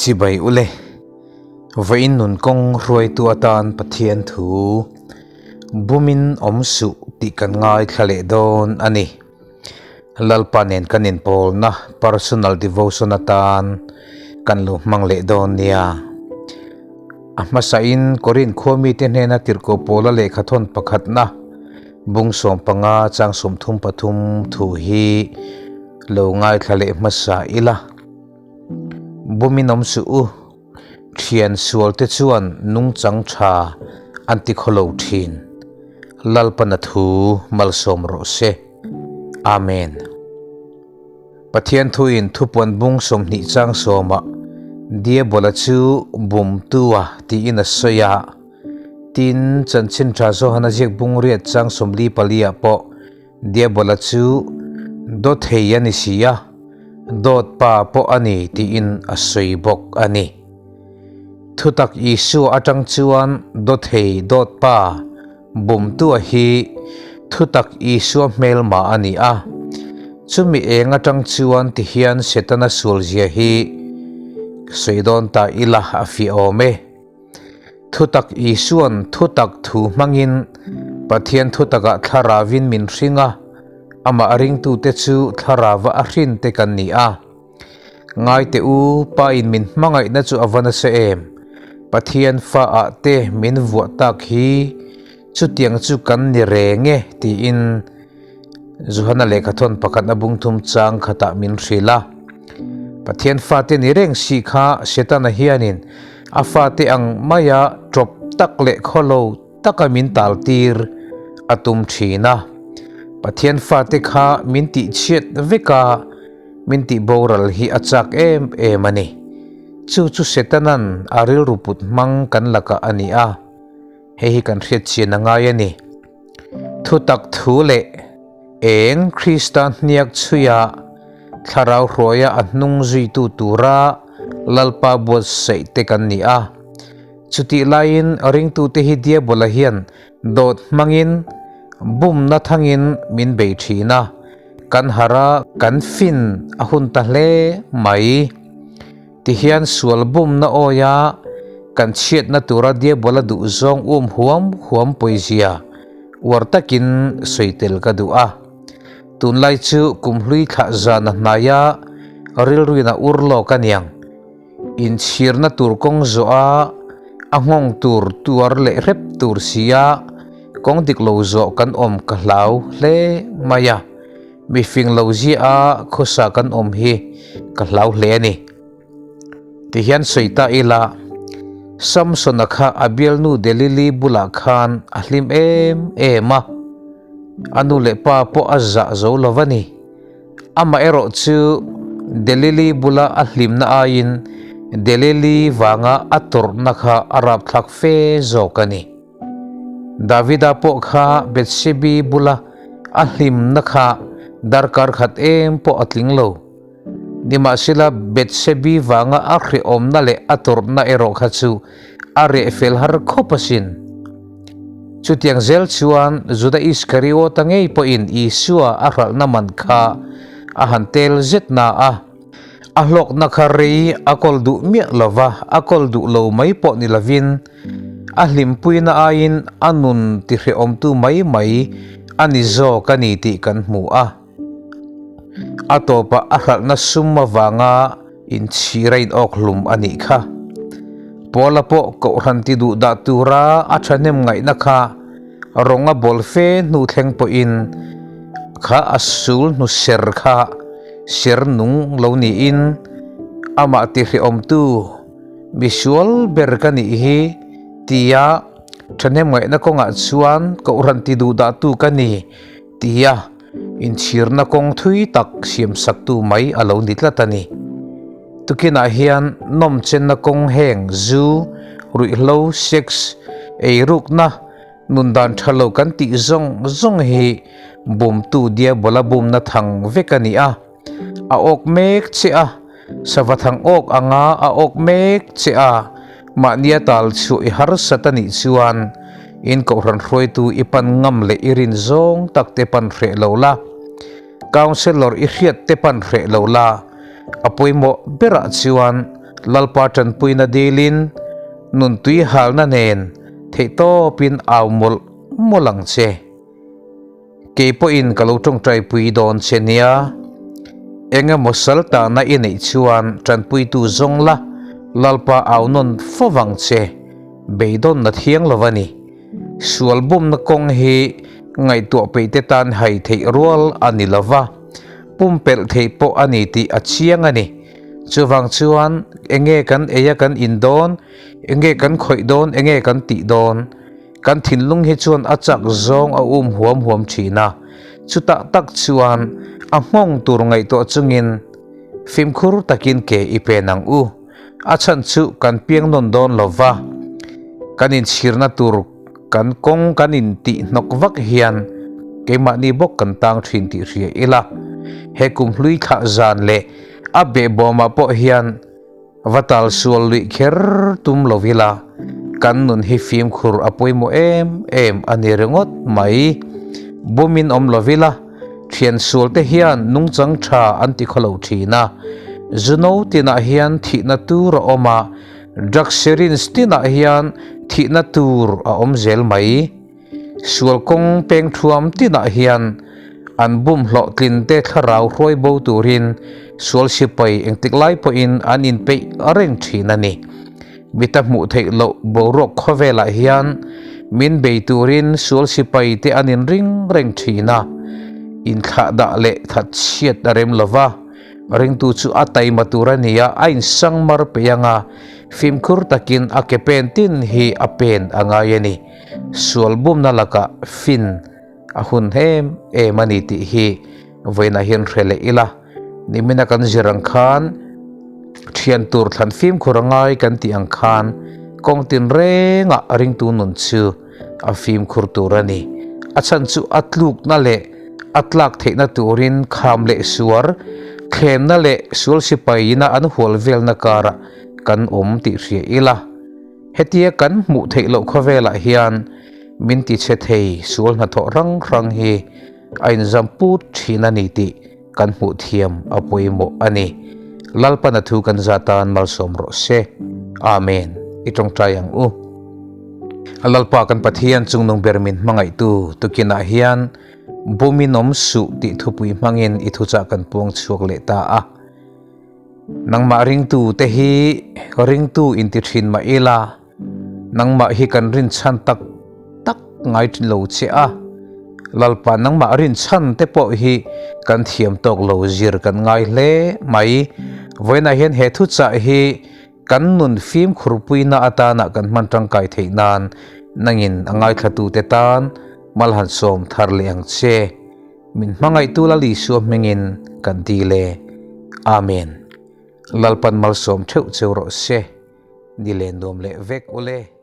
Chibai ule, vawiin nun kawng hruaitu atan Pathian thu bumin awm suh tih kan ngaithla leh dawn a ni. Lalpa nen kan inpawlna personal devotion atan kan lo hmang leh dawn nia. A hmasain Korin khua mite hnena tirhkoh pawla lehkhathawn pakhatna bung 15 chang 33 thu hi lo ngaithla leh hmasa ila. Bumin awm suh u, thian sualte chuan nungchang tha an ti khawlo thin. Lalpana thu malsawm rawh se. Amen. Pathian thuin thupuan bung 20 chang sawmah Diabola chu bumtua tiin a sawi a. Tin, chanchin tha Johana ziak bung riat chang 44 ah pawh Diabola chu dawthei a ni si a, dawt pa pawh a ni tiin a sawi bawk a ni. Thutak Isua atang chuan dawthei dawt pa bumtua hi thutak Isua hmelma a ni a. Chumi eng atang chuan tihian Setana sualzia hi sawi dawn ta ila a fiah awm e. Thutak Isuan thutak thu hmangin Pathian thutakah thlaravin min hring a, amah ringtute chu thlarava a hrin te kan ni a. Ngaite u, Pa in min hmangaihna chu a va nasa em? Pathian fa ah te min vuah tak hi chutiang chu kan ni reng e tiin Johana lehkhathawn pakhat a bung thum chang khatah min hrilh a. Pathian fate ni reng si kha Setana hianin a fate ang maia tawp tak leh khawlo taka min taltir a tum thin a. Pathian fate kha min tihchhiat vek a, min tihboral hi a chak em em a ni. Chu chu Setana'n a rilru put hmang kan lakah a ni a, hei hi kan hriatchian a ngai a ni. Thutak thu leh eng Krista hniak chhuia thlarau hruaia a hnung zuitu tura Lalpa buatsaih te kan ni a. Chutih laiin ringtute hi Diabola hian dawt hmangin bumna thangin min bei thin a, kan harh a, kan fin a hun ta hle mai. Tihian sual bumna awia kan chhiatna tura Diabola duh zawng um huam huam pawizia uar takin sawi tel ka duh a. Tunlai chu kumhlui thlah zana hnaia rilruin a ur lawk aniang. Inchhirna tur kawng zawh a, a nghawng tur tuar leh hrep tur sia kawng dik lo zawh kan awm ka hlau hle mai a. Mi fing lo zia a khawsa kan awm hi ka hlau hle a ni. Tihian sawi ta ila, Samsona kha a bialnu Delili bulah khan a hlim em em a, a nu leh pa pawh a zah zo lo va ni. Amaherawh chu Delili bula a hlimna aiin Delili vanga a tawrhna kha a rapthlak fe zawk a ni. Davida pawh kha Bethsebi bula a hlimna kha darkar khat em pawh a tling lo. Nimahsela Bethsebi vanga a hrehawmna leh a tawrhna erawh kha chu a reh fel har khawp asin. Chutiang zel chuan Juda Iskariota ngei pawhin Isua a hralhna man kha a han tel zet na a. A hlawkna kha rei a kawl duh miah lo va, a kawl duh lo mai pawh ni lovin a hlimpuina aiin a nun tihrehawmtu mai mai a ni zawk a ni tih kan hmu a. A tawpah a hralhna sum avanga inchhir a inawk hlum a nih kha. Paula pawh kohhran ti duh dah tura a thahnem ngaihna kha rawnga bawl fe hnu thleng pawhin kha a sul hnu ser kha ser nung lo niin amah tihrehawmtu misual ber ka nih hi tia thahnem ngaihna kawngah chuan kohhran ti duh dahtu ka ni tia inchhirna kawng thui tak siamsaktu mai a lo ni tlat a ni. Tukinah hian nawmchenna kawng heng zu, ruihhlo, sex, eirukna, nundan tha lo kan tih zawng zawng hi bumtu diabola bumna thang vek a ni a. A awk mek che a, sava thang awk anga a awk mek che a, mahnia tal chhuah i harsat a nih chuan in kohhran hruaitu i pan ngam leh i rin zawng tak te pan hreh lo la, counsellor i hriat te pan hreh lo la, A pawimawh berah chuan Lalpa tanpuina dilin nun tui halna nen theihtawpin au mawlh mawlh ang che. Kei pawhin ka lo tawngtaipui dawn che nia. Eng emaw sal tahna i neih chuan tanpuitu zawng la, Lalpa au nawn fo vang che. Beidawnna thiang lo a ni. Sual bumna kawng hi ngaihtuah peih te tan hai theih rual a ni lo va, pumpelh theih pawh a ni tih a chiang a ni. Chuvang chuan enge kan ei a kan in dawn, enge kan khawih dawn, enge kan tih dawn? Kan thinlung hi chuan a chak zawng a um huam huam thin a, chutah tak chuan a nghawng tur ngaihtuah chungin fimkhur takin ke i pen ang u. A chhan chu kan piang nawn dawn lo va, kan inchhirna tur kan kawng kan intih hnawk vak hian keimahni bawk kan tang thin tih hria ila. He kum hlui thlah zan leh a behbawmah pawh hian Va tal sual luih kher tum lo ila, kan nun hi fimkhur a pawimawh em em a ni ringawt mai. Bumin awm lo ila, thian sual te hian nungchang tha an ti khawlo thin a. Zuno tinah hian thihna tur a awm a, drug syringe tinah hian thihna tur a awm zel mai. Sual kawng peng thuam tinah hian an bum hlawhtlin te thlarau hruai bo turin sual sipai engtik lai pawhin an inpeih reng thin a ni. Mita hmuh theih loh boruak khawvelah hian min bei turin sual sipai te an inring reng thin a, inthlahdah leh thatchhiat a rem lova. Ringtu chu a taima tur a ni a, a insang mar peih anga fimkhur takin a ke pen tin hi a pen a ngai a ni. Sual bumna lakah fin a hun em em a ni tih hi vawiinah hian hre leh ila. Nimina kan zir ang khan thian tur thlan fimkhur a ngai kan tih ang khan kawng tinrengah ringtu nun chu a fimkhur tur a ni. A chhan chu a tlukna leh a tlak theihna turin kham leh suar, thlemna leh sual sipaina an hual velna karah kan awm tih hria ila. Hetia kan hmuh theih loh khawvelah hian min tichhe thei sual hnathawh hrang hrang hi a inzam put thin a ni tih kan hmuh thiam a pawimawh a ni. Lalpana thu kan za tan malsawm rawh se. Amen. I tawngtai ang u. Lalpa kan Pathian chungnung ber min hmangaihtu tukinah hian bumin awm suh tih thupui hmangin i thuchah kan puang chhuak leh ta a. Nangmah ringtu te hi ringtu inti thin mah ila, Nangmah hi kan rinchhan tak tak ngai lo che a, Lalpa nangmah rinchhan te pawh hi kan thiam tawk lo zir kan ngai hle mai. Vawiinah hian he thuchah hi kan nun fimkhurpuina atana kan hman tangkai theih nan nangin a ngaithlatute tan mal han sawm thar leh ang che. Min hmangaihtu Lal Isua hmingin kan dil e. Amen. Lalpan malsawm theuh cheu rawh se. Ni len nuam leh vek ule.